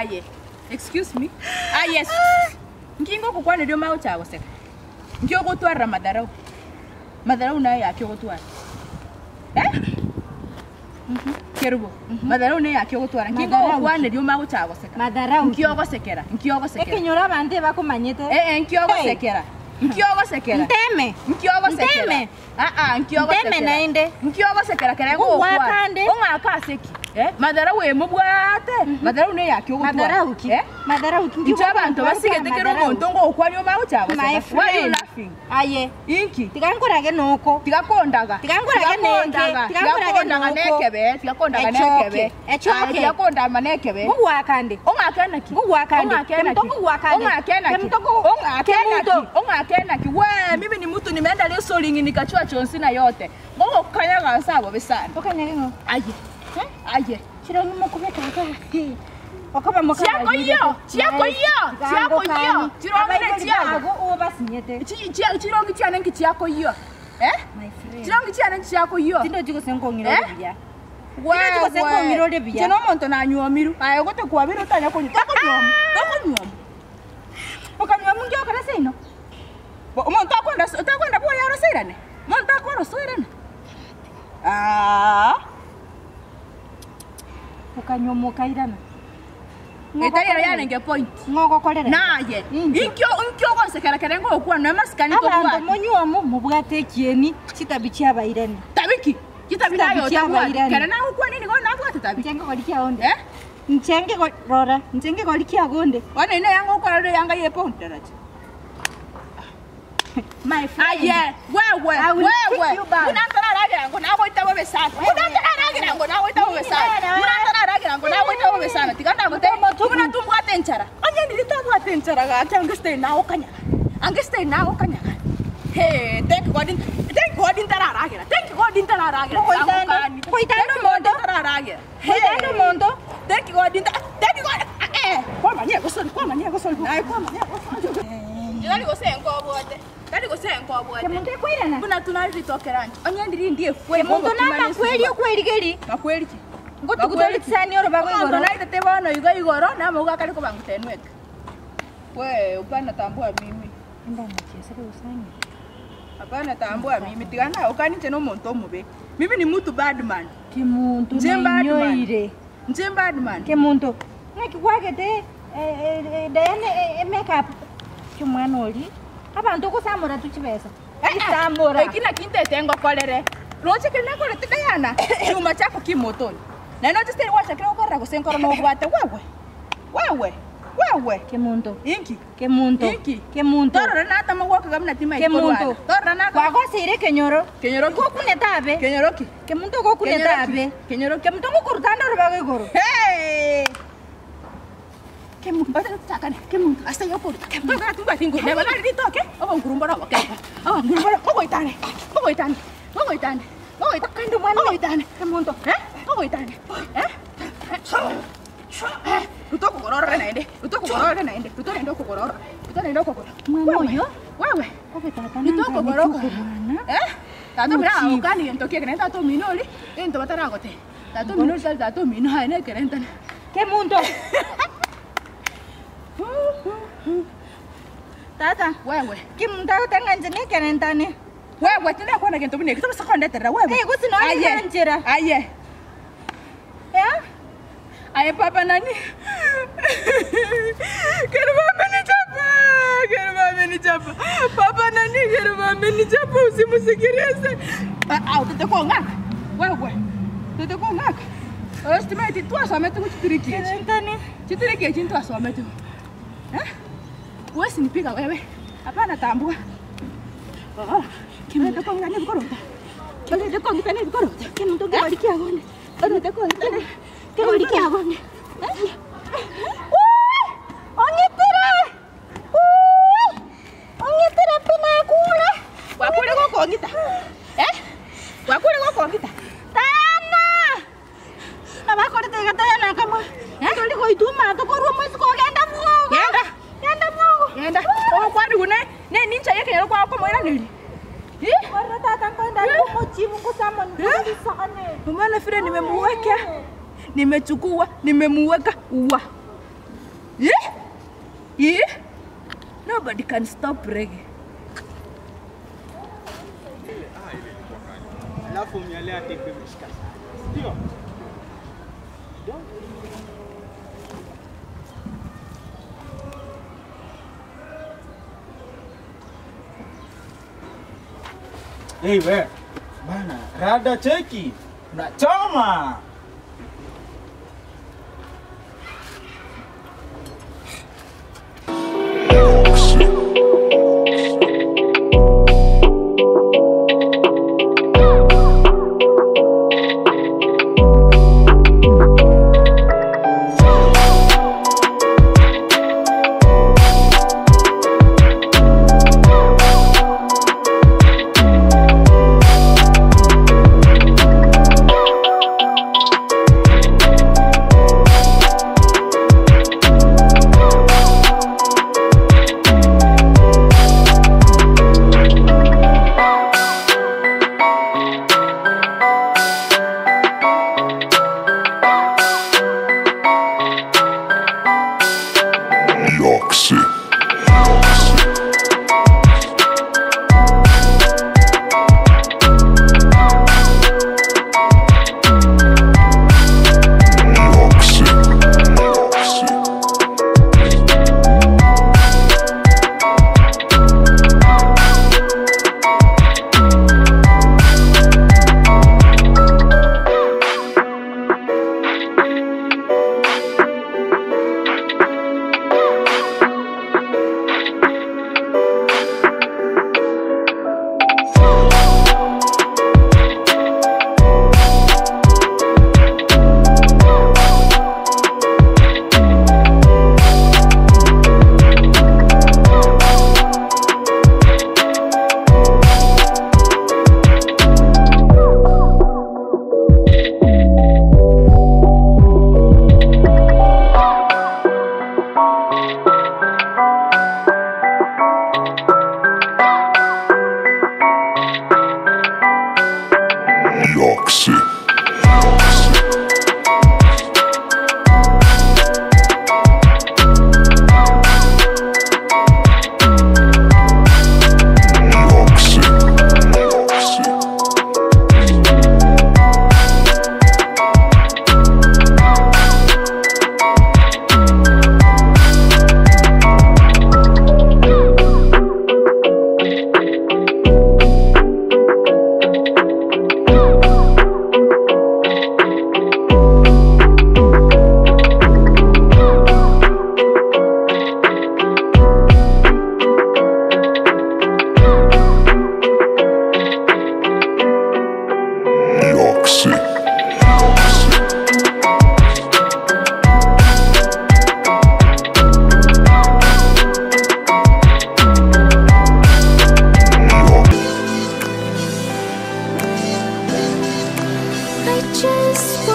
Aye, excuse me. Aye, nki ngokokwaneria omanye gochaka goseka? Nki ogotwarera madharau? Madharau naye yaki ogotwara? Eh? Kerubo, madharau naye yaki ogotwara? Nki Madharau ki? ngokokwaneria omanye gochaka goseka? Madharau Nki ki? ogosekera? Nki ogosekera? Ekenyoro abanto ebakomanyete. Eh, eh, nki ogosekera? Nki ogosekera? Nteme. Nki ogosekera? Nteme. Ah, ah, nki ogosekera? Nteme naende. Nki ogosekera kere Ngogwaka ngogokwana? nde. Ong'ake ase ki? Eh, madharau emobwate. Madharau naye yaki ogotwara? Madharau ki? Eh? Madharau ki? Inche abanto basigete kera omonto ngogokwania omanye gochaka My goseka. Why you friend. laughing? Aye. Inki? Tiga nkorage noko. Tiga kondaga. Tiga nkorage Tiga kondaga. nenke. Tiga Tiga nkorage kondaga noko. nekebe. Tiga kondaga Echoke. nekebe. Echoke. Aye, Tiga kondama nekebe. Ngogwaka nde. Ong'ake naki? Ngogwaka nde. Ong'ake naki? Kemunto ngogwaka nde. Ong'ake naki? Kemunto ngo- Ong'ake naki? Kemunto. Ong'ake naki? We, mimi ni mtu nimeenda wrestling nikachua chonsi na yote. Ngogokanyaga nse abobe sana. Okanyage ng'o? Aye. Aye. Chirongi mokobeka iga. Okoba moka Chiakoyio, chiakoyio, chiakoyio. Chirongi ne chiago. Ago obasinyete. Chi- chia- Chirongi chiane nki chiakoyio. Eh? My friend. Chirongi chiane nki chiakoyio. Tindochi gose nkong'ira Eh? ore buya. Tindochi gose nkong'ira ore buya. Inche nomonto nanywomirwe. Aye gote kwabire otanya konywa. Tokonywomu. Tokonywomu. Okanywa mungi okora seino. Bo- Omonto akwenda otakwenda bwoye oroseirane? Omonto akorosoirana? Aah. Okanywa mokairana. Etari ero yarenge point. Ng'ogokorera. Naye. Inche. Inkio inkio ogonsekera kere ngokwana noe masikani Abanto tobwate. monywomu mobwate ekieni chitabi chiabairani. Tabi ki? Chitabi Chitabi naye otabwate. chiabairani. Kere nagokwana nigo nabwate tabi. Inche ngogori kiaonde. Eh? Inche ngego rora, inche ngegori kiagonde. Bono ine yanga okora rire yanga ye pound daraja. My friend. Aye, wewe, I will wewe. kick you back. Buna ntararagira ngo nagoita bobe sana. Buna ntararagira ngo nagoita bobe sana. Buna ntararagira ngo nagoita bobe sana. Tiga ndagote. Buna tumbwate enchara. Onye ndiri tabwate enchara gaki ange stay nago kanyaga. Ange stay nago kanyaga. Hey, thank God. Thank God ntararagira. Thank God ntararagira. Koitando- koitando omonto. Ntararagira. Koitando omonto. Thank God. Thank God. Eh, kwamanya gosori, kwamanya gosori. Naye kwamanya gosori. Tari gose nkobwate. Tari gose nkobwate. Kemunto ekoirana. Buna tunaritoke lunch. Onye ndiri ndie fwe. Kemunto namakweri okwerigeri. Makweri ki? Ngotuguta chisani orobago Omonto igoro. naitete bono igo igoro namauga akare kobanguta enweka. We, upana tambua mimi. Hapana tambua mimi. Tigana okaninche nomonto omobe. Mimi ni mtu bad man. Kemunto Nche bad man. nainyoire. Nche bad man. Kemunto. Ng'aki kwagete Diana makeup kiomwana ori. Abanto ogosamora tu chibesa. Isamora. Eki naki ntete ngokorere. Roche kere nakorete Diana. Chuma chako kimotoni. Na noche sitari gwachakire gokorera gose nkoro nobwate wewe. Wewe. Wewe. Kemunto. Inki. Kemunto. Inki. Kemunto. Torora natama gwokaga buna timaiti Kemunto. korwana. Torora naka. Kwagoseire ekenyoro. Kenyoro ki? Gokunete abe. Kenyoro ki? Kemunto gokunete Kenyoro ki? abe. Kenyoro ki? Kemunto ngokorutanda orobago igoro. Hey! Kemunto chakane. Kemunto ase yokoruta. Kemunto tubwati nguru. Neba nari ritoke. Obonguru mboro obokeba. Obonguru mboro ogoitane. Ogoitane. Ogoitane. Ogoitane. Kando mwana. Ogoitane. Kemunto. Eh? Ogoitane. Eh? Eh? Rutokogorora naende. Rutokogorora naende. Rutorende okogorora. Rutorende okogorora. Mwana oyo? Wewe. Obe tata Nitokogoroka. mwana. Eh? Tata omino Mochief. agokani gento kiekene naende tata omino ori, egento bataragotebi. Tata omino ori tari tata omino aye nekerentane. Kemunto. Tata. Wewe. Kemunto agoteba ng'a inche nekerentane. Wewe tindakwana gento buna eki, tobasa kondeterera wewe. Eh, gose nonye Aye. nanchera. Aye. Eh? Aye papa nani? Kerubo amenichapa. Kerubo amenichapa. Papa nani Kerubo amenichapa usimusikilize. Ah, ah, tete kong'aka. Wewe. Tete kong'aka. Estimate twasomete gochitiriki echi. Kerentane. Chitiriki echi ntwasomete. Eh? Huwezi nipiga wewe. Hapana tambua. Oh. Kimete kong'ana ebikoroto. Kimete kong'ana ebikoroto. Kemunto kegori kiagone. Orete kong'ana. Kegori kiagone. Ong'itire! Ong'itire pi nakure! Gwakure gokong'ita. Eh? Gwakure gokong'ita. Tayana! Abakorete iga Tayana akamwa. Tori goitwa amato korwa omoisiko ogenda bwogo. Genda. Genda bwogo. Genda. Ogokwani buna ne nincha yekenyoro kwao komoiraneria. Eh? Ororo tata nkoenda omochibu ngosamoni Eh? Umeona vile nimemuweka? Nimechukua, nimemuweka ua. Ih! Ih! Nobody can stop reggae. Alafu mialea tepe imeshika sana. Ndio. Hey, we. Bana, rada cheki. Unachoma. Yoxi. Yoxi. Yoxi. Yoxi. Yoxi. Yoxi. Yoxi. I just